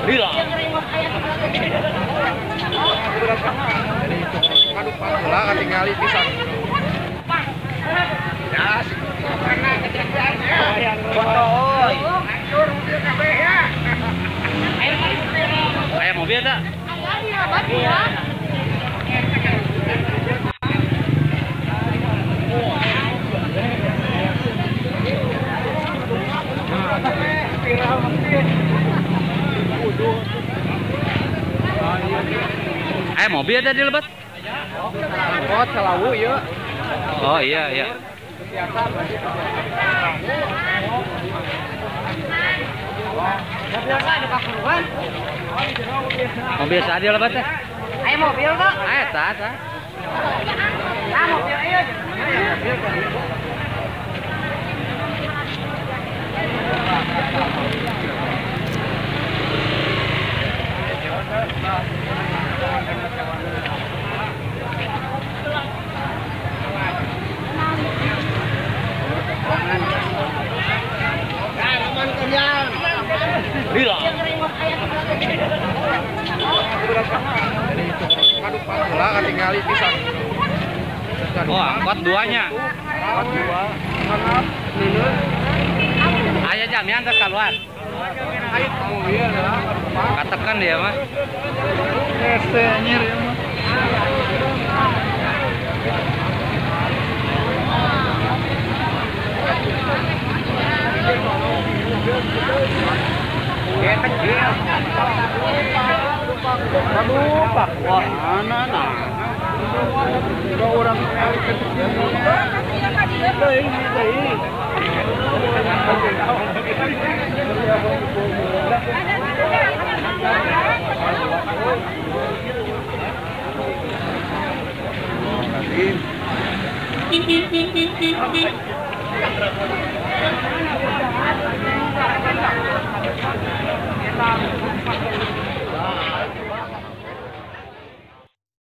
Lila. Kayak mobil tak? Mobil ada di lebat? Angkot Salawu ya. Oh iya iya. Mobil saja lebat teh. Ayo mobil kok. Ayo tah tah. Nah mobil ayo. Lila. Oh, angkot duanya. Ayo jaminan terus keluar. Katakan dia mah. Lupa. Wah, nah. Orang